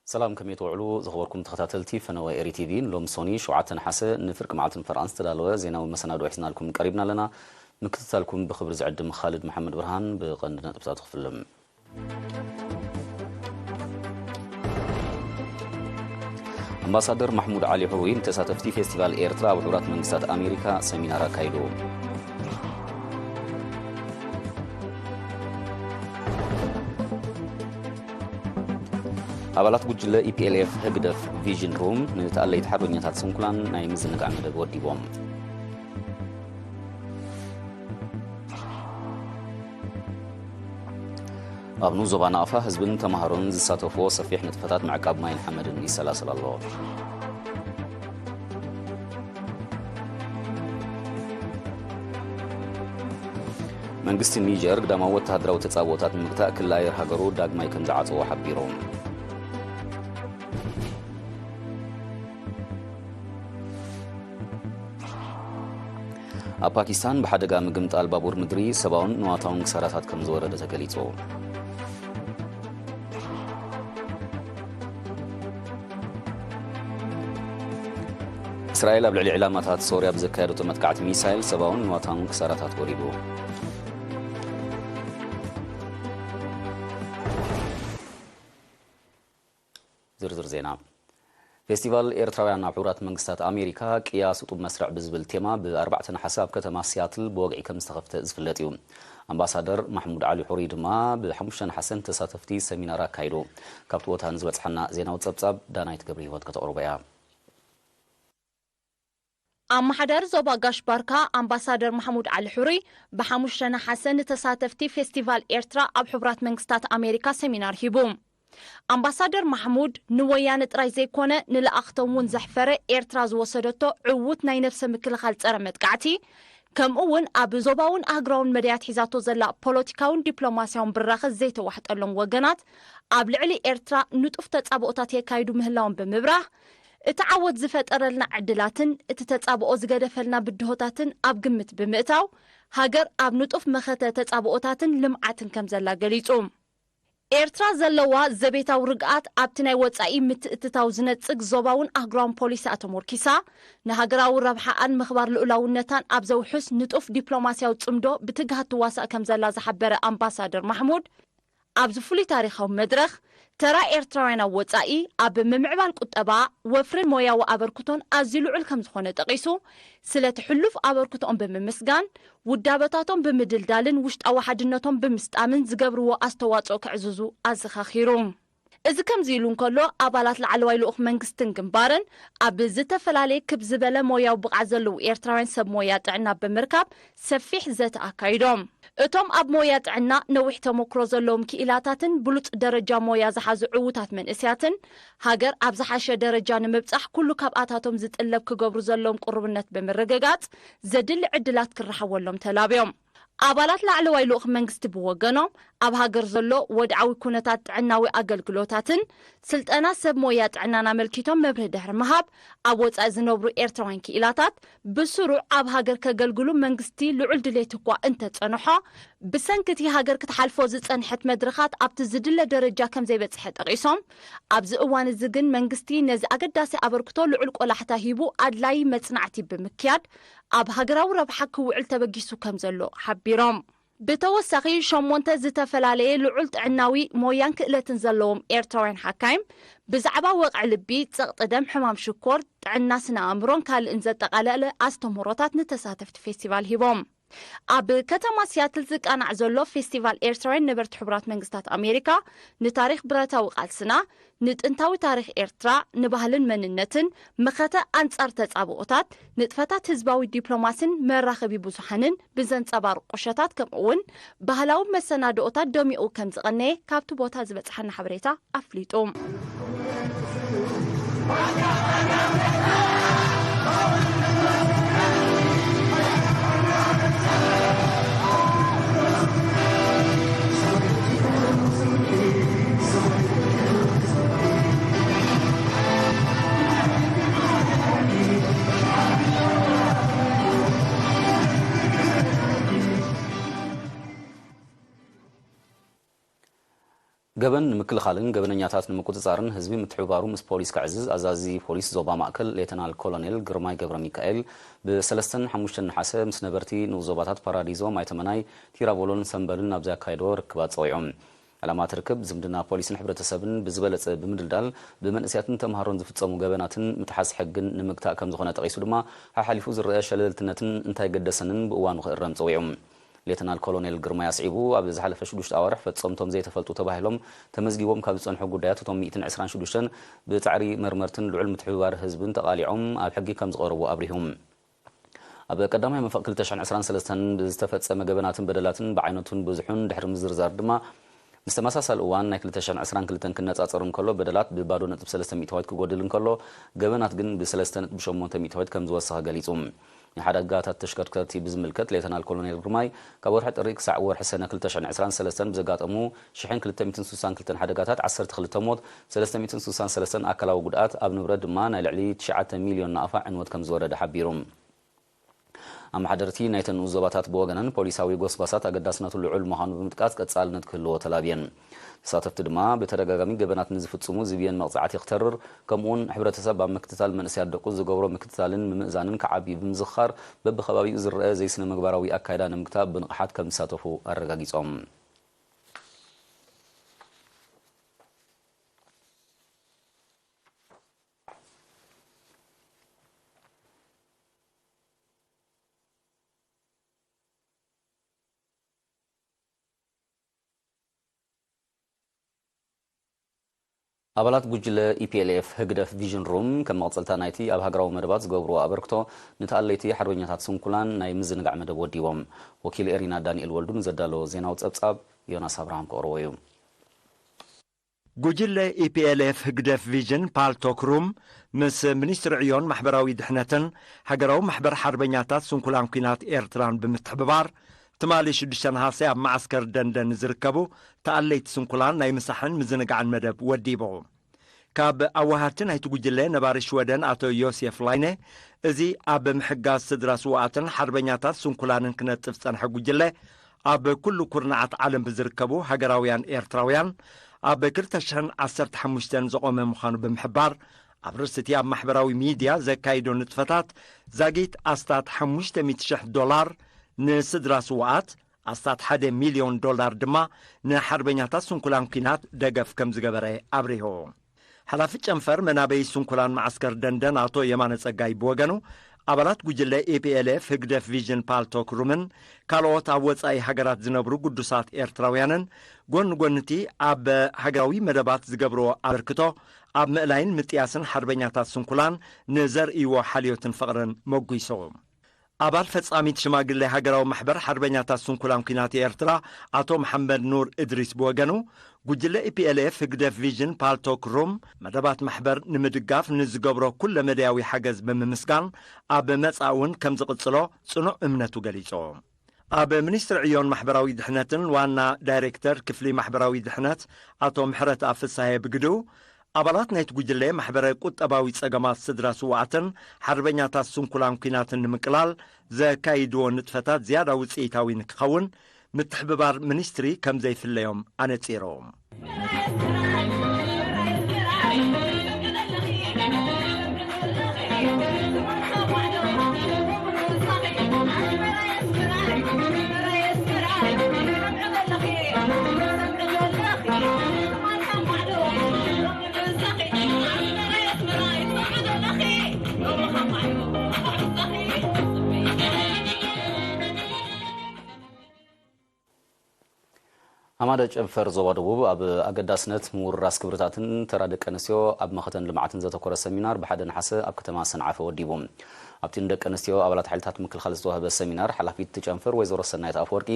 ሰላም፣ ከመይ ትውዕሉ ዝኸበርኩም ተኸታተልቲ ፈነወ ኤሪ ቲቪ? ንሎሚ ሶኒ ሸውዓተ ነሓሰ ንፍርቂ መዓልቲ ንፈርቓን ዝተዳለወ ዜናዊ መሰናድኦ ሒዝናልኩም ቀሪብና ኣለና። ምክትታልኩም ብኽብሪ ዝዕድም ኻልድ መሓመድ ብርሃን። ብቐንዲ ነጥብታት ክፍልም። ኣምባሳደር ማሕሙድ ዓሊ ሕሩይ ንተሳተፍቲ ፌስቲቫል ኤርትራ ኣብ ሕቡራት መንግስታት ኣሜሪካ ሰሚናር ኣካይዱ። ኣባላት ጉጅለ ኢ ፒ ኤል ኤፍ ህግደፍ ቪዥን ሩም ንተኣለይቲ ሓርበኛታት ስንኩላን ናይ ምዝንጋዕ መደብ ወዲቦም። ኣብ ንኡስ ዞባ ናቕፋ ህዝብን ተማሃሮን ዝሳተፍዎ ሰፊሕ ንጥፈታት ምዕቃብ ማይን ሓመድን ይሰላሰል ኣሎ። መንግስቲ ኒጀር ግዳማዊ ወተሃደራዊ ተጻብኦታት ንምግታእ ክሊ ኣየር ሃገሩ ዳግማይ ከም ዝዓጸዎ ሓቢሩ። ኣብ ፓኪስታን ብሓደጋ ምግምጣል ባቡር ምድሪ ሰብኣውን ንዋታውን ክሳራታት ከም ዝወረደ ተገሊጹ። እስራኤል ኣብ ልዕሊ ዕላማታት ሶርያ ብዘካየደቶ መጥቃዕቲ ሚሳይል ሰብኣውን ንዋታውን ክሳራታት ወሪዱ። ዝርዝር ዜና። ፌስቲቫል ኤርትራውያን ኣብ ሕቡራት መንግስታት ኣሜሪካ ቅያ ስጡብ መስርዕ ብዝብል ቴማ ብ ኣርባዕተ ነሓሰ ኣብ ከተማ ሲያትል ብወግዒ ከም ዝተኸፍተ ዝፍለጥ እዩ። ኣምባሳደር ማሕሙድ ዓሊ ሑሪ ድማ ብ ሓሙሽተ ነሓሰ ንተሳተፍቲ ሰሚናር ኣካይዱ። ካብቲ ቦታ ንዝበጽሓና ዜናዊ ጸብጻብ ዳናይት ገብረ ህይወት ከተቕርቦ እያ። ኣመሓዳሪ ዞባ ጋሽ ባርካ ኣምባሳደር ማሕሙድ ዓሊ ሕሩይ ብሓሙሽተ ነሓሰ ንተሳተፍቲ ፌስቲቫል ኤርትራ ኣብ ሕቡራት መንግስታት ኣሜሪካ ሰሚናር ሂቡ። ኣምባሳደር ማሕሙድ ንወያነ ጥራይ ዘይኮነ ንለኣኽቶም እውን ዘሕፈረ ኤርትራ ዝወሰደቶ ዕዉት ናይ ነብሰ ምክልኻል ጸረ መጥቃዕቲ፣ ከምኡ እውን ኣብ ዞባውን ኣህጉራውን መዳያት ሒዛቶ ዘላ ፖለቲካውን ዲፕሎማስያውን ብራኸ ዘይተዋሕጠሎም ወገናት ኣብ ልዕሊ ኤርትራ ንጡፍ ተጻብኦታት የካይዱ ምህላዎም ብምብራህ፣ እቲ ዓወት ዝፈጠረልና ዕድላትን እቲ ተጻብኦ ዝገደፈልና ብድሆታትን ኣብ ግምት ብምእታው፣ ሃገር ኣብ ንጡፍ መኸተ ተጻብኦታትን ልምዓትን ከም ዘላ ገሊጹ። ኤርትራ ዘለዋ ዘቤታዊ ርግኣት ኣብቲ ናይ ወጻኢ ምትእትታው ዝነጽግ ዞባውን ኣህጉራውን ፖሊሲኣ ተሞርኪሳ፣ ንሃገራዊ ረብሓኣን ምኽባር ልኡላውነታን ኣብ ዘውሕስ ንጡፍ ዲፕሎማስያዊ ጽምዶ ብትግሃት ትዋሳእ ከም ዘላ ዝሓበረ ኣምባሳደር ማሕሙድ፣ ኣብዚ ፍሉይ ታሪኻዊ መድረኽ፣ ተራ ኤርትራውያን ኣብ ወጻኢ ኣብ ምምዕባል ቁጠባ፣ ወፍርን ሞያዊ ኣበርክቶን ኣዝዩ ልዑል ከም ዝኾነ ጠቒሱ፣ ስለቲ ሕሉፍ ኣበርክቶኦም ብምምስጋን፣ ውዳበታቶም ብምድልዳልን ውሽጣዊ ሓድነቶም ብምስጣምን ዝገብርዎ ኣስተዋጽኦ ከዕዝዙ ኣዘኻኺሩ። እዚ ከምዚ ኢሉ እንከሎ፣ ኣባላት ላዕለዋይ ልኡኽ መንግስትን ግንባርን ኣብ ዝተፈላለየ ክብ ዝበለ ሞያዊ ብቕዓት ዘለዉ ኤርትራውያን ሰብ ሞያ ጥዕና ብምርካብ ሰፊሕ ዘተ ኣካይዶም። እቶም ኣብ ሞያ ጥዕና ነዊሕ ተመክሮ ዘለዎም ክኢላታትን ብሉጽ ደረጃ ሞያ ዝሓዙ ዕዉታት መንእሰያትን፣ ሃገር ኣብ ዝሓሸ ደረጃ ንምብጻሕ ኩሉ ካብኣታቶም ዝጥለብ ክገብሩ ዘለዎም ቅሩብነት ብምርግጋጽ፣ ዘድሊ ዕድላት ክረሓወሎም ተላብዮም። ኣባላት ላዕለዋይ ልኡኽ መንግስቲ ብወገኖም፣ ኣብ ሃገር ዘሎ ወድዓዊ ኩነታት ጥዕናዊ ኣገልግሎታትን ስልጠና ሰብ ሞያ ጥዕናን ኣመልኪቶም መብርሂ ድሕሪ ምሃብ፣ ኣብ ወጻኢ ዝነብሩ ኤርትራውያን ክኢላታት ብስሩዕ ኣብ ሃገር ከገልግሉ መንግስቲ ልዑል ድሌት እኳ እንተጸንሖ፣ ብሰንኪ እቲ ሃገር ክትሓልፎ ዝጸንሐት መድረኻት ኣብቲ ዝድለ ደረጃ ከም ዘይበጽሐ ጠቒሶም፣ ኣብዚ እዋን እዚ ግን መንግስቲ ነዚ ኣገዳሲ ኣበርክቶ ልዑል ቆላሕታ ሂቡ ኣድላዪ መጽናዕቲ ብምክያድ ኣብ ሃገራዊ ረብሓ ክውዕል ተበጊሱ ከም ዘሎ ሓቢሮም። ብተወሳኺ፣ ሸሞንተ ዝተፈላለየ ልዑል ጥዕናዊ ሞያን ክእለትን ዘለዎም ኤርትራውያን ሓካይም ብዛዕባ ወቕዒ ልቢ፣ ጸቕጢ ደም፣ ሕማም ሽኮር፣ ጥዕና ስነ ኣእምሮን ካልእን ዘጠቓለለ ኣስተምህሮታት ንተሳተፍቲ ፌስቲቫል ሂቦም። ኣብ ከተማ ሲያትል ዝቃናዕ ዘሎ ፌስቲቫል ኤርትራውያን ነበርቲ ሕቡራት መንግስታት ኣሜሪካ ንታሪኽ ብረታዊ ቃልስና፣ ንጥንታዊ ታሪኽ ኤርትራ፣ ንባህልን መንነትን፣ መኸተ ኣንጻር ተጻብኦታት፣ ንጥፈታት ህዝባዊ ዲፕሎማስን መራኸቢ ብዙሓንን ብዘንጸባርቕ ቁሸታት፣ ከምኡ'ውን ባህላዊ መሰናድኦታት ደሚቑ ከም ዝቐነየ ካብቲ ቦታ ዝበጽሓና ሓበሬታ ኣፍሊጡ። ገበን ንምክልኻልን ገበነኛታት ንምቁጽጻርን ህዝቢ ምትሕብባሩ ምስ ፖሊስ ከዕዝዝ ኣዛዚ ፖሊስ ዞባ ማእከል ሌተናል ኮሎኔል ግርማይ ገብረ ሚካኤል ብሰለስተን ሓሙሽተን ነሓሰ ምስ ነበርቲ ንኡስ ዞባታት ፓራዲዞ፣ ማይተመናይ፣ ቲራቮሎን ሰምበልን ኣብ ዘካየዶ ርክባት ጸዊዑ። ዕላማ እቲ ርክብ ዝምድና ፖሊስን ሕብረተሰብን ብዝበለጸ ብምድልዳል ብመንእሰያትን ተምሃሮን ዝፍጸሙ ገበናትን ምጥሓስ ሕግን ንምግታእ ከም ዝኾነ ጠቒሱ ድማ ሓሓሊፉ ዝረአ ሸለልትነትን እንታይ ገደሰንን ብእዋኑ ክእረም ጸዊዑ። ሌተናል ኮሎኔል ግርማይ ኣስዒቡ፣ ኣብ ዝሓለፈ ሽዱሽተ ኣዋርሕ ፈጸምቶም ዘይተፈልጡ ተባሂሎም ተመዝጊቦም ካብ ዝጸንሑ ጉዳያት እቶም ሚእትን ዕስራን ሽዱሽተን ብጻዕሪ መርመርትን ልዑል ምትሕብባር ህዝብን ተቓሊዖም ኣብ ሕጊ ከም ዝቐረቡ ኣብሪሁ። ኣብ ቀዳማይ መንፈቕ ክልተ ሽሕን ዕስራን ሰለስተን ብዝተፈጸመ ገበናትን በደላትን ብዓይነቱን ብዝሑን ድሕሪ ምዝርዛር ድማ ምስ ተመሳሳሊ እዋን ናይ ክልተ ሽሕን ዕስራን ክልተን ክነጻጸር እንከሎ በደላት ብባዶ ነጥቢ ሰለስተ ሚእታዊት ክጎድል እንከሎ ገበናት ግን ብሰለስተ ነጥቢ ሸሞንተ ሚእታዊት ከም ዝወሰኸ ገሊጹ። ንሓደጋታት ተሽከርከርቲ ብዝምልከት ሌተናል ኮሎኔል ግርማይ ካብ ወርሒ ጥሪ ክሳዕ ወርሒ ሰነ ክልተ ሽሕን ዕስራን ሰለስተን ብዘጋጠሙ ሽሕን ክልተ ሚእትን ስሳን ክልተን ሓደጋታት ዓሰርተ ክልተ ሞት፣ ሰለስተ ሚእትን ስሳን ሰለስተን ኣካላዊ ጉድኣት፣ ኣብ ንብረት ድማ ናይ ልዕሊ ትሽዓተ ሚልዮን ናቕፋ ዕንወት ከም ዝወረደ ሓቢሩ። ኣመሓደርቲ ናይተን ንኡስ ዞባታት ብወገነን ፖሊሳዊ ጎስጓሳት ኣገዳስነቱ ልዑል ምዃኑ ብምጥቃስ ቀጻልነት ክህልዎ ተላብየን። ተሳተፍቲ ድማ ብተደጋጋሚ ገበናት ንዝፍጽሙ ዝብየን መቕጻዕቲ ክተርር፣ ከምኡውን ሕብረተሰብ ኣብ ምክትታል መንእሰያት ደቁ ዝገብሮ ምክትታልን ምምእዛንን ክዓቢ ብምዝኽኻር በብኸባቢኡ ዝረአ ዘይስነ ምግባራዊ ኣካይዳ ንምግታእ ብንቕሓት ከም ዝሳተፉ ኣረጋጊጾም። ኣባላት ጉጅለ ኢ ፒ ኤል ኤፍ ህግደፍ ቪዥን ሩም ከም መቕጸልታ ናይቲ ኣብ ሃገራዊ መደባት ዝገብርዎ ኣበርክቶ ንተኣለይቲ ሓርበኛታት ስንኩላን ናይ ምዝንጋዕ መደብ ወዲቦም። ወኪል ኤሪና ዳንኤል ወልዱ ንዘዳለዎ ዜናዊ ጸብጻብ ዮናስ ኣብርሃም ከቕርቦ እዩ። ጉጅለ ኢ ፒ ኤል ኤፍ ህግደፍ ቪዥን ፓልቶክ ሩም ምስ ሚኒስትሪ ዕዮን ማሕበራዊ ድሕነትን ሃገራዊ ማሕበር ሓርበኛታት ስንኩላን ኲናት ኤርትራን ብምትሕብባር ትማሊ ሽዱሽተ ነሓሰ ኣብ መዓስከር ደንደን ዝርከቡ ተኣለይቲ ስንኩላን ናይ ምሳሕን ምዝንጋዕን መደብ ወዲቡ። ካብ ኣዋሃድቲ ናይቲ ጉጅለ ነባሪ ሽወደን ኣቶ ዮሴፍ ላይነ፣ እዚ ኣብ ምሕጋዝ ስድራ ስውኣትን ሓርበኛታት ስንኩላንን ክነጥፍ ዝጸንሐ ጉጅለ ኣብ ኩሉ ኩርናዓት ዓለም ብዝርከቡ ሃገራውያን ኤርትራውያን ኣብ ክልተ ሽሕን ዓሰርተ ሓሙሽተን ዘቖመ ምዃኑ ብምሕባር፣ ኣብ ርእሲ እቲ ኣብ ማሕበራዊ ሚድያ ዘካይዶ ንጥፈታት ዛጊት ኣስታት ሓሙሽተ ሚእቲ ሽሕ ዶላር ንስድራ ስውኣት፣ ኣስታት ሓደ ሚልዮን ዶላር ድማ ንሓርበኛታት ስንኩላን ኲናት ደገፍ ከም ዝገበረ ኣብሪሁ። ሓላፊ ጨንፈር መናበይ ስንኩላን መዓስከር ደንደን ኣቶ የማነ ጸጋይ ብወገኑ፣ ኣባላት ጉጅለ ኢ ፒ ኤል ኤፍ ህግደፍ ቪዥን ፓልቶክ ሩምን ካልኦት ኣብ ወጻኢ ሃገራት ዝነብሩ ግዱሳት ኤርትራውያንን ጎኒ ጎኒ እቲ ኣብ ሃገራዊ መደባት ዝገብርዎ ኣበርክቶ ኣብ ምእላይን ምጥያስን ሓርበኛታት ስንኩላን ንዘርእይዎ ሓልዮትን ፍቕርን መጒሱ። ኣባል ፈጻሚት ሽማግሌ ሃገራዊ ማሕበር ሓርበኛታት ስንኩላን ኲናት ኤርትራ ኣቶ መሓመድ ኑር እድሪስ ብወገኑ፣ ጉጅለ ኢ ፒ ኤል ኤፍ ህግደፍ ቪዥን ፓልቶክ ሩም መደባት ማሕበር ንምድጋፍ ንዝገብሮ ኩለመዳያዊ ሓገዝ ብምምስጋን፣ ኣብ መጻኢ እውን ከም ዝቕጽሎ ጽኑዕ እምነቱ ገሊጹ። ኣብ ሚኒስትሪ ዕዮን ማሕበራዊ ድሕነትን ዋና ዳይሬክተር ክፍሊ ማሕበራዊ ድሕነት ኣቶ ምሕረትኣብ ፍሳሄ ብግድኡ፣ ኣባላት ናይቲ ጉጅለ ማሕበረ ቁጠባዊ ጸገማት ስድራ ስውኣትን ሓርበኛታት ስንኩላን ኲናትን ንምቅላል ዘካይድዎ ንጥፈታት ዝያዳ ውጽኢታዊ ንክኸውን ምትሕብባር ሚኒስትሪ ከም ዘይፍለዮም ኣነጺሩ። ኣማደ ጨንፈር ዞባ ደቡብ ኣብ ኣገዳስነት ምውርራስ ክብርታትን ተራ ደቂ ኣንስትዮ ኣብ መኸተን ልምዓትን ዘተኮረ ሰሚናር ብሓደ ነሓሰ ኣብ ከተማ ሰንዓፈ ወዲቡ። ኣብቲ ንደቂ ኣንስትዮ ኣባላት ሓይልታት ምክልኻል ዝተዋህበ ሰሚናር ሓላፊት እቲ ጨንፈር ወይዘሮ ሰናይት ኣፈወርቂ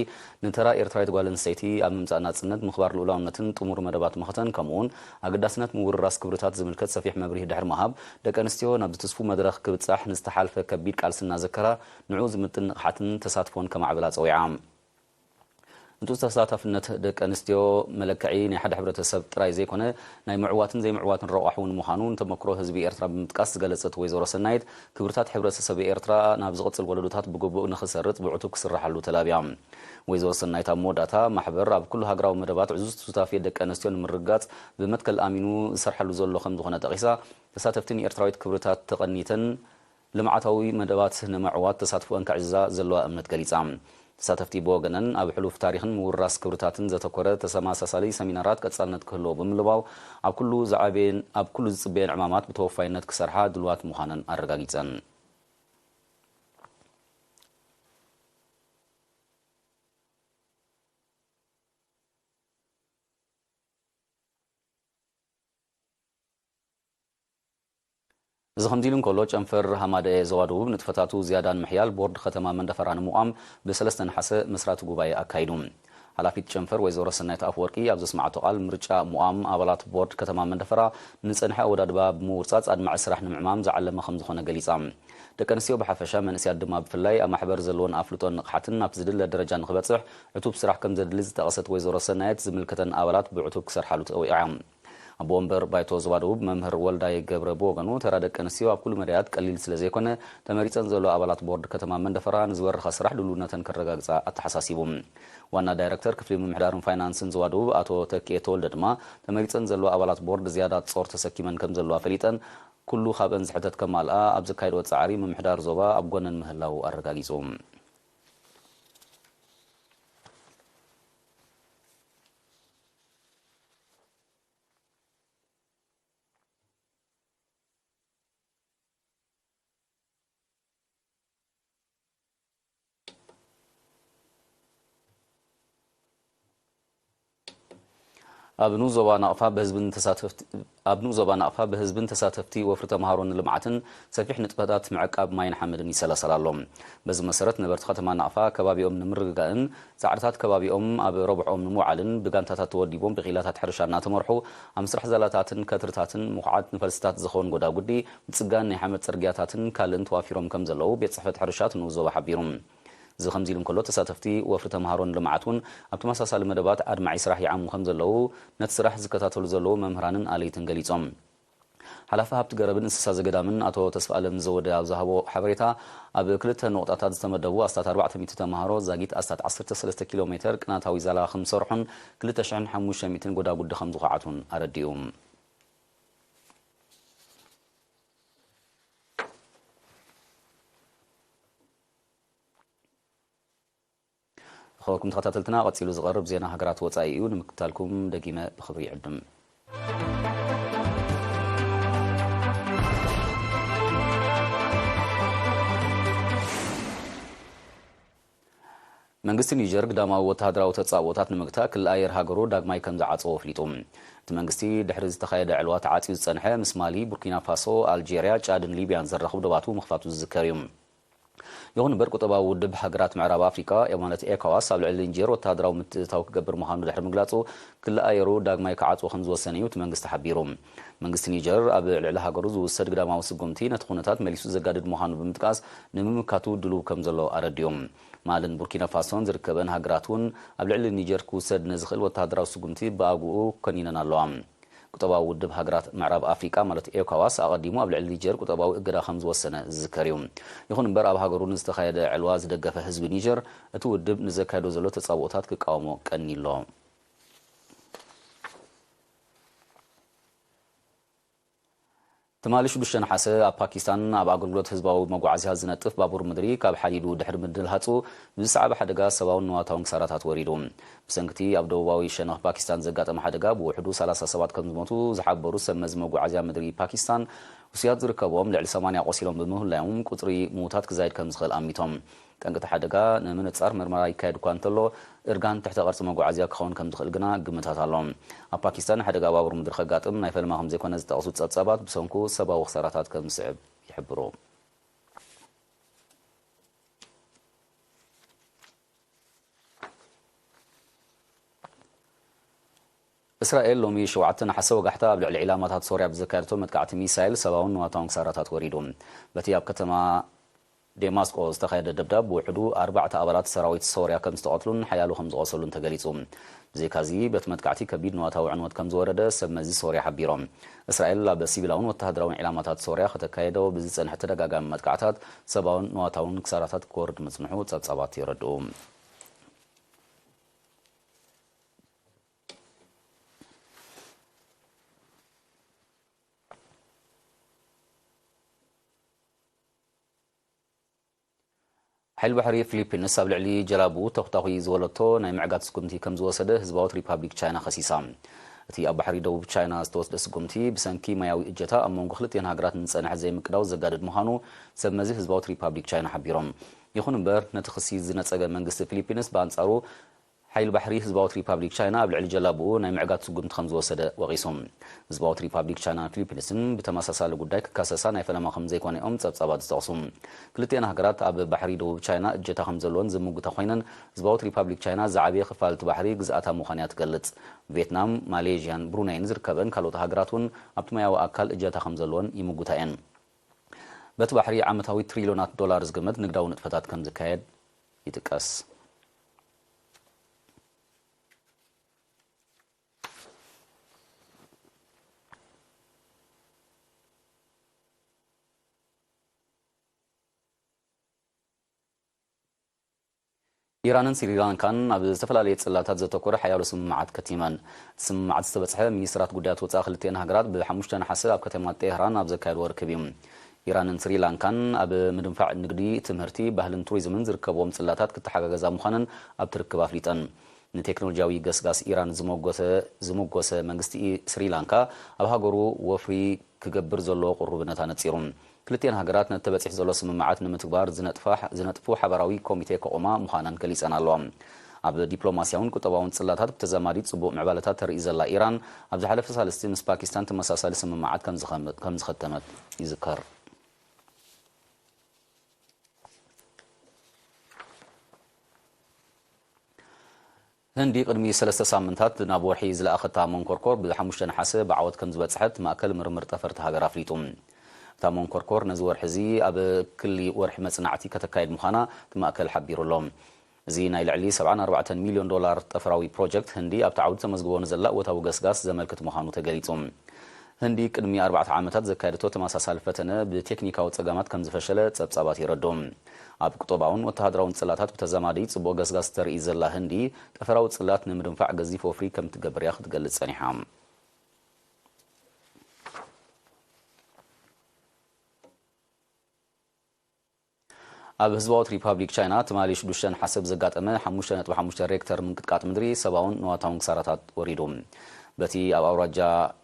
ንተራ ኤርትራዊት ጓል ኣንስተይቲ ኣብ ምምጻእ ናጽነት፣ ምኽባር ልኡላውነትን ጥሙር መደባት መኸተን ከምኡውን ኣገዳስነት ምውርራስ ክብርታት ዝምልከት ሰፊሕ መብርሂ ድሕሪ ምሃብ፣ ደቂ ኣንስትዮ ናብዚ ትስፉ መድረኽ ክብጻሕ ንዝተሓልፈ ከቢድ ቃልሲ እናዘከራ ንዕኡ ዝምጥን ንቕሓትን ተሳትፎን ከማዕብላ ጸዊዓ። ህንጡዝ ተሳታፍነት ደቂ ኣንስትዮ መለክዒ ናይ ሓደ ሕብረተሰብ ጥራይ ዘይኮነ፣ ናይ ምዕዋትን ዘይምዕዋትን ረቋሕ እውን ምዃኑ ንተመክሮ ህዝቢ ኤርትራ ብምጥቃስ ዝገለጸት ወይዘሮ ሰናይት፣ ክብርታት ሕብረተሰብ ኤርትራ ናብ ዝቕጽል ወለዶታት ብግቡእ ንኽሰርጽ ብዕቱብ ክስርሓሉ ተላብያ። ወይዘሮ ሰናይት ኣብ መወዳእታ፣ ማሕበር ኣብ ኩሉ ሃገራዊ መደባት ዕዙዝ ሱታፌ ደቂ ኣንስትዮ ንምርግጋጽ ብመትከል ኣሚኑ ዝሰርሓሉ ዘሎ ከም ዝኾነ ጠቒሳ፣ ተሳተፍቲ ንኤርትራዊት ክብርታት ተቐኒተን ልምዓታዊ መደባት ንምዕዋት ተሳትፎአን ከዕዝዛ ዘለዋ እምነት ገሊጻ። ተሳተፍቲ ብወገነን፣ ኣብ ሕሉፍ ታሪኽን ምውርራስ ክብርታትን ዘተኮረ ተመሳሳሊ ሰሚናራት ቀጻልነት ክህልዎ ብምልባው፣ ኣብ ኩሉ ዝዓበየን ኣብ ኩሉ ዝጽበየን ዕማማት ብተወፋይነት ክሰርሓ ድልዋት ምዃነን ኣረጋጊጸን። እዚ ከምዚ ኢሉ እንከሎ፣ ጨንፈር ሃማደኤ ዞባ ደቡብ ንጥፈታቱ ዝያዳ ንምሕያል ቦርድ ከተማ መንደፈራ ንምቋም ብሰለስተ ነሓሰ መስራቲ ጉባኤ ኣካይዱ። ሓላፊት ጨንፈር ወይዘሮ ሰናይት ኣፈወርቂ ኣብ ዘስማዓቶ ቃል፣ ምርጫ ምቋም ኣባላት ቦርድ ከተማ መንደፈራ ንጸንሐ ኣወዳድባ ብምውርጻጽ ኣድማዒ ስራሕ ንምዕማም ዝዓለመ ከም ዝኾነ ገሊጻ። ደቂ ኣንስትዮ ብሓፈሻ፣ መንእሰያት ድማ ብፍላይ ኣብ ማሕበር ዘለወን ኣፍልጦን ንቕሓትን ናብቲ ዝድለ ደረጃ ንኽበጽሕ ዕቱብ ስራሕ ከም ዘድሊ ዝጠቐሰት ወይዘሮ ሰናይት፣ ዝምልከተን ኣባላት ብዕቱብ ክሰርሓሉ ተወቂዓ። ኣቦ ወንበር ባይቶ ዞባ ደቡብ መምህር ወልዳይ ገብረ ብወገኑ፣ ተራ ደቂ ኣንስትዮ ኣብ ኩሉ መዳያት ቀሊል ስለ ዘይኮነ፣ ተመሪጸን ዘለዋ ኣባላት ቦርድ ከተማ መንደፈራ ንዝበረኸ ስራሕ ድልውነተን ከረጋግጻ ኣተሓሳሲቡ። ዋና ዳይረክተር ክፍሊ ምምሕዳርን ፋይናንስን ዞባ ደቡብ ኣቶ ተኪኤ ተወልደ ድማ፣ ተመሪጸን ዘለዋ ኣባላት ቦርድ ዝያዳ ጾር ተሰኪመን ከም ዘለዋ ፈሊጠን፣ ኩሉ ካብአን ዝሕተት ከማልኣ ኣብ ዘካየድኦ ጻዕሪ፣ ምምሕዳር ዞባ ኣብ ጎነን ምህላዉ ኣረጋጊጹ። ኣብ ንኡስ ዞባ ናቕፋ ብህዝብን ተሳተፍቲ ኣብ ንኡስ ዞባ ናቕፋ ብህዝብን ተሳተፍቲ ወፍሪ ተምሃሮን ልምዓትን ሰፊሕ ንጥፈታት ምዕቃብ ማይን ሓመድን ይሰላሰል ኣሎ። በዚ መሰረት፣ ነበርቲ ከተማ ናቕፋ ከባቢኦም ንምርግጋእን ጻዕርታት ከባቢኦም ኣብ ረብሕኦም ንምውዓልን፣ ብጋንታታት ተወዲቦም ብክኢላታት ሕርሻ እናተመርሑ፣ ኣብ ምስራሕ ዛላታትን ከትርታትን ምኹዓት ንፈልስታት ዝኸውን ጎዳጉዲ፣ ምጽጋን ናይ ሓመድ ጽርግያታትን ካልእን ተዋፊሮም ከም ዘለዉ ቤት ጽሕፈት ሕርሻ እቲ ንኡስ ዞባ ሓቢሩ። እዚ ከምዚ ኢሉ እንከሎ፣ ተሳተፍቲ ወፍሪ ተምሃሮን ልምዓት እውን ኣብ ተመሳሳሊ መደባት ኣድማዒ ስራሕ ይዓሙ ከም ዘለዉ፣ ነቲ ስራሕ ዝከታተሉ ዘለዉ መምህራንን ኣለይትን ገሊጾም። ሓላፊ ሃብቲ ገረብን እንስሳ ዘገዳምን ኣቶ ተስፋኣለም ዘወደ ኣብ ዝሃቦ ሓበሬታ፣ ኣብ ክልተ ነቑጣታት ዝተመደቡ ኣስታት ኣርባዕተ ሚእቲ ተምሃሮ ዛጊት ኣስታት ዓሰርተ ሰለስተ ኪሎ ሜተር ቅናታዊ ዛላ ከም ዝሰርሑን ክልተ ሽሕን ሓሙሽተ ሚእትን ጎዳጉዲ ከም ዝኹዓቱን ኣረዲኡ። ዝኸበርኩም ተኸታተልትና፣ ቀጺሉ ዝቐርብ ዜና ሃገራት ወጻኢ እዩ። ንምክትታልኩም ደጊመ ብኽብሪ ይዕድም። መንግስቲ ኒጀር ግዳማዊ ወተሃደራዊ ተጻብኦታት ንምግታእ ክሊ ኣየር ሃገሩ ዳግማይ ከም ዝዓጸዎ ኣፍሊጡ። እቲ መንግስቲ ድሕሪ ዝተኻየደ ዕልዋ ተዓጽዩ ዝጸንሐ፣ ምስ ማሊ፣ ቡርኪና ፋሶ፣ ኣልጄርያ፣ ጫድን ሊብያን ዘራኽቡ ዶባቱ ምኽፋቱ ዝዝከር እዩ። ይኹን እምበር፣ ቁጠባዊ ውድብ ሃገራት ምዕራብ ኣፍሪቃ፣ ማለት ኤኮዋስ፣ ኣብ ልዕሊ ኒጀር ወተሃደራዊ ምትእትታው ክገብር ምዃኑ ድሕሪ ምግላጹ፣ ክሊ ኣየሩ ዳግማይ ክዓጽዎ ከም ዝወሰነ እዩ እቲ መንግስቲ ሓቢሩ። መንግስቲ ኒጀር ኣብ ልዕሊ ሃገሩ ዝውሰድ ግዳማዊ ስጉምቲ ነቲ ኩነታት መሊሱ ዘጋድድ ምዃኑ ብምጥቃስ፣ ንምምካቱ ድሉው ከም ዘሎ ኣረዲኡ። ማልን ቡርኪና ፋሶን ዝርከበን ሃገራት እውን ኣብ ልዕሊ ኒጀር ክውሰድ ንዝኽእል ወተሃደራዊ ስጉምቲ ብኣግኡ ኮኒነን ኣለዋ። ቁጠባዊ ውድብ ሃገራት ምዕራብ ኣፍሪቃ፣ ማለት ኤኮዋስ፣ ኣቐዲሙ ኣብ ልዕሊ ኒጀር ቁጠባዊ እገዳ ከም ዝወሰነ ዝዝከር እዩ። ይኹን እምበር፣ ኣብ ሃገሩ ንዝተኻየደ ዕልዋ ዝደገፈ ህዝቢ ኒጀር፣ እቲ ውድብ ንዘካየዶ ዘሎ ተጻብኦታት ክቃወሞ ቀኒሎ። ትማሊ ሽዱሽተ ነሓሰ፣ ኣብ ፓኪስታን ኣብ ኣገልግሎት ህዝባዊ መጓዓዝያ ዝነጥፍ ባቡር ምድሪ ካብ ሓዲዱ ድሕሪ ምድልሃጹ ብዝሰዓበ ሓደጋ ሰብኣውን ንዋታውን ክሳራታት ወሪዱ። ብሰንክቲ ኣብ ደቡባዊ ሸነኽ ፓኪስታን ዘጋጠመ ሓደጋ ብውሕዱ ሰላሳ ሰባት ከም ዝሞቱ ዝሓበሩ ሰብ መዚ መጓዓዝያ ምድሪ ፓኪስታን፣ ውሱያት ዝርከብዎም ልዕሊ ሰማንያ ቆሲሎም ብምህላዮም፣ ቁጽሪ ምዉታት ክዛይድ ከም ዝኽእል ኣሚቶም። ጠንቂ እቲ ሓደጋ ንምንጻር ምርመራ ይካየድ እኳ እንተሎ፣ እርጋን ትሕተ ቅርጺ መጓዓዝያ ክኸውን ከም ዝኽእል ግና ግምታት ኣሎ። ኣብ ፓኪስታን ሓደጋ ባቡር ምድሪ ከጋጥም ናይ ፈለማ ከም ዘይኮነ ዝጠቕሱ ጸብጻባት፣ ብሰንኩ ሰብኣዊ ክሳራታት ከም ዝስዕብ ይሕብሩ። እስራኤል ሎሚ ሸውዓተ ነሓሰ ወጋሕታ ኣብ ልዕሊ ዒላማታት ሶርያ ብዘካየደቶ መጥቃዕቲ ሚሳይል ሰብኣውን ንዋታውን ክሳራታት ወሪዱ። በቲ ኣብ ከተማ ዴማስቆ ዝተኻየደ ደብዳብ ብውሕዱ ኣርባዕተ ኣባላት ሰራዊት ሶርያ ከም ዝተቐትሉን ሓያሎ ከም ዝቖሰሉን ተገሊጹ። ብዘይካዚ፣ በቲ መጥቃዕቲ ከቢድ ንዋታዊ ዕንወት ከም ዝወረደ ሰብ መዚ ሶርያ ሓቢሮም። እስራኤል ኣብ ሲቪላውን ወተሃደራውን ዒላማታት ሶርያ ከተካየዶ ብዝጸንሐ ተደጋጋሚ መጥቃዕታት ሰብኣውን ንዋታውን ክሳራታት ክወርድ ምጽንሑ ጸብጻባት የረድኡ። ሓይሊ ባሕሪ ፊሊፒንስ ኣብ ልዕሊ ጀላቡ ተኹታኹይ ዝወለቶ ናይ ምዕጋት ስጉምቲ ከም ዝወሰደ ህዝባዊት ሪፓብሊክ ቻይና ከሲሳ። እቲ ኣብ ባሕሪ ደቡብ ቻይና ዝተወስደ ስጉምቲ ብሰንኪ ማያዊ እጀታ ኣብ መንጎ ክልቲአን ሃገራት ንዝጸንሐ ዘይምቅዳው ዘጋድድ ምዃኑ ሰብ መዚ ህዝባዊት ሪፓብሊክ ቻይና ሓቢሮም። ይኹን እምበር፣ ነቲ ክሲ ዝነጸገ መንግስቲ ፊሊፒንስ ብኣንጻሩ ሓይሊ ባሕሪ ህዝባዊት ሪፓብሊክ ቻይና ኣብ ልዕሊ ጀላቡኡ ናይ ምዕጋት ስጉምቲ ከም ዝወሰደ ወቒሱ። ህዝባዊት ሪፓብሊክ ቻይናን ፊሊፒንስን ብተመሳሳሊ ጉዳይ ክካሰሳ ናይ ፈለማ ከም ዘይኮነ እዮም ጸብጻባት ዝጠቕሱ። ክልቲአን ሃገራት ኣብ ባሕሪ ደቡብ ቻይና እጀታ ከም ዘለወን ዝምጉታ ኮይነን፣ ህዝባዊት ሪፓብሊክ ቻይና ዝዓበየ ክፋል እቲ ባሕሪ ግዝኣታ ምዃኑ እያ ትገልጽ። ቪየትናም፣ ማሌዥያን ብሩነይን ዝርከበን ካልኦት ሃገራት እውን ኣብቲ ማያዊ ኣካል እጀታ ከም ዘለወን ይምጉታ እየን። በቲ ባሕሪ ዓመታዊ ትሪልዮናት ዶላር ዝግመት ንግዳዊ ንጥፈታት ከም ዝካየድ ይጥቀስ። ኢራንን ስሪላንካን ኣብ ዝተፈላለየ ጽላታት ዘተኮረ ሓያሎ ስምምዓት ከቲመን። እቲ ስምምዓት ዝተበጽሐ፣ ሚኒስትራት ጉዳያት ወጻኢ ክልቲአን ሃገራት ብሓሙሽተ ነሓሰ ኣብ ከተማ ጤህራን ኣብ ዘካየድዎ ርክብ እዩ። ኢራንን ስሪላንካን ኣብ ምድንፋዕ ንግዲ፣ ትምህርቲ፣ ባህልን ቱሪዝምን ዝርከብዎም ጽላታት ክተሓጋገዛ ምዃነን ኣብቲ ርክብ ኣፍሊጠን። ንቴክኖሎጂያዊ ገስጋስ ኢራን ዝሞገሰ፣ ዝሞገሰ መንግስቲ ስሪላንካ፣ ኣብ ሃገሩ ወፍሪ ክገብር ዘለዎ ቅሩብነት ኣነጺሩ። ክልቲአን ሃገራት ነቲ ተበጺሑ ዘሎ ስምምዓት ንምትግባር ዝነጥፋ፣ ዝነጥፉ ሓባራዊ ኮሚቴ ከቑማ ምዃነን ገሊጸን ኣለዋ። ኣብ ዲፕሎማስያውን ቁጠባውን ጽላታት ብተዛማዲ ጽቡቕ ምዕባለታት ተርኢ ዘላ ኢራን፣ ኣብ ዝሓለፈ ሳልስቲ ምስ ፓኪስታን ተመሳሳሊ ስምምዓት ከም ዝኸመ-፣ ከም ዝኸተመት ይዝከር። ህንዲ ቅድሚ ሰለስተ ሳምንታት ናብ ወርሒ ዝለኣኸታ መንኮርኮር ብ5 ነሓሰ ብዓወት ከም ዝበጽሐት ማእከል ምርምር ጠፈርቲ ሃገር ኣፍሊጡ። እታ መንኮርኮር ነዚ ወርሒ እዚ ኣብ ክሊ ወርሒ መጽናዕቲ ከተካይድ ምዃና እቲ ማእከል ሓቢሩ ኣሎ። እዚ ናይ ልዕሊ 74 ሚልዮን ዶላር ጠፈራዊ ፕሮጀክት ህንዲ ኣብቲ ዓውዲ ተመዝግቦ ንዘላ እወታዊ ገስጋስ ዘመልክት ምዃኑ ተገሊጹ። ህንዲ ቅድሚ ኣርባዕተ ዓመታት ዘካየደቶ ተመሳሳሊ ፈተነ ብቴክኒካዊ ጸገማት ከም ዝፈሸለ ጸብጻባት የረድኡ። ኣብ ቁጠባውን ወተሃደራውን ጽላታት ብተዛማዲ ጽቡቕ ገስጋስ ተርኢ ዘላ ህንዲ፣ ጠፈራዊ ጽላት ንምድንፋዕ ገዚፍ ወፍሪ ከም ትገብር እያ ክትገልጽ ጸኒሓ። ኣብ ህዝባዊት ሪፓብሊክ ቻይና ትማሊ ሽዱሽተ ነሓሰ ብዘጋጠመ ሓሙሽተ ነጥቢ ሓሙሽተ ሬክተር ምንቅጥቃጥ ምድሪ ሰብኣውን ንዋታውን ክሳራታት ወሪዱ። በቲ ኣብ ኣውራጃ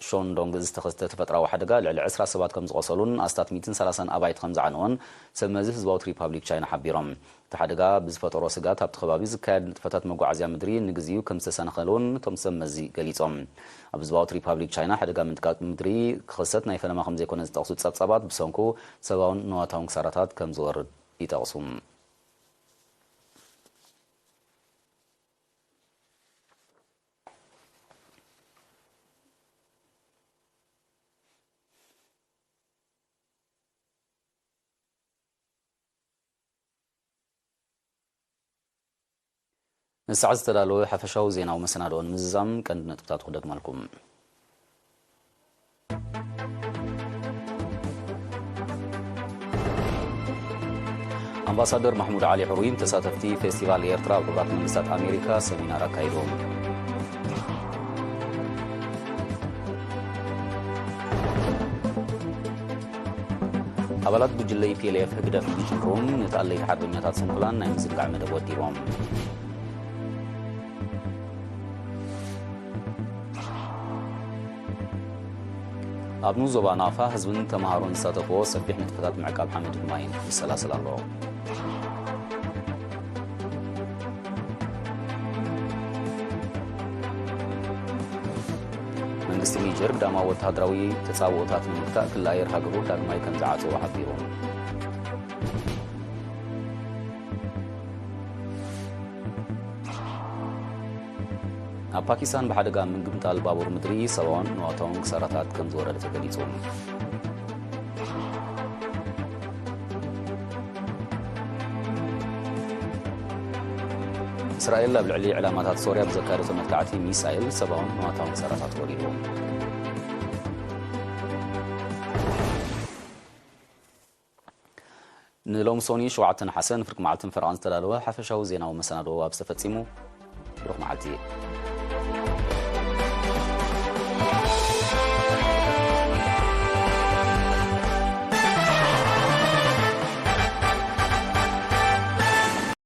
ሾንዶንግ ዝተኸስተ ተፈጥራዊ ሓደጋ ልዕሊ ዕስራ ሰባት ከም ዝቖሰሉን ኣስታት ሚእትን ሰላሳን ኣባይቲ ከም ዝዓነወን ሰብ መዚ ህዝባዊት ሪፓብሊክ ቻይና ሓቢሮም። እቲ ሓደጋ ብዝፈጠሮ ስግኣት ኣብቲ ከባቢ ዝካየድ ንጥፈታት መጓዓዝያ ምድሪ ንግዚኡ ከም ዝተሰናኸለውን እቶም ሰብ መዚ ገሊጾም። ኣብ ህዝባዊት ሪፓብሊክ ቻይና ሓደጋ ምንቅጥቃጥ ምድሪ ክኽሰት ናይ ፈለማ ከም ዘይኮነ ዝጠቕሱ ጸብጻባት፣ ብሰንኩ ሰብኣውን ንዋታውን ክሳራታት ከም ዝወርድ ይጠቕሱ። ንሰዓት ዝተዳለወ ሓፈሻዊ ዜናዊ መሰናድኦ ንምዝዛም ቀንዲ ነጥብታቱ ክደግመልኩም። ኣምባሳደር ማሕሙድ ዓሊ ሕሩይ ተሳተፍቲ ፌስቲቫል ኤርትራ ኣብ ሕቡራት መንግስታት ኣሜሪካ ሰሚናር ኣካይዶም። ኣባላት ጉጅለ ኢ ፒ ኤል ኤፍ ህግደፍ ብጅምሩን ነቲ ኣለይቲ ሓርበኛታት ስንኩላን ናይ ምዝንጋዕ መደብ ወዲቦም። ኣብ ንኡስ ዞባ ናፋ ህዝብን ተምሃሮን ዝሳተፍዎ ሰፊሕ ንጥፈታት ምዕቃብ ሓመድን ማይን ይሰላሰል ኣሎ። መንግስቲ ኒጀር ግዳማዊ ወተሃደራዊ ተጻብኦታት ንምግታእ ክሊ ኣየር ሃገሩ ዳግማይ ከም ዝዓጸዎ ሓቢሩ። ኣብ ፓኪስታን ብሓደጋ ምግምጣል ባቡር ምድሪ ሰብኣውን ንዋታውን ክሳራታት ከም ዝወረደ ተገሊጹ። እስራኤል ኣብ ልዕሊ ዕላማታት ሶርያ ብዘካየደቶ መጥቃዕቲ ሚሳይል ሰብኣውን ንዋታውን ክሳራታት ወሪድዎ። ንሎሚ ሶኒ ሸውዓተ ነሓሰ ንፍርቂ መዓልትን ፈረቓን ዝተዳለወ ሓፈሻዊ ዜናዊ መሰናድኦ ኣብ ዝተፈጺሙ። ብሩኽ መዓልቲ።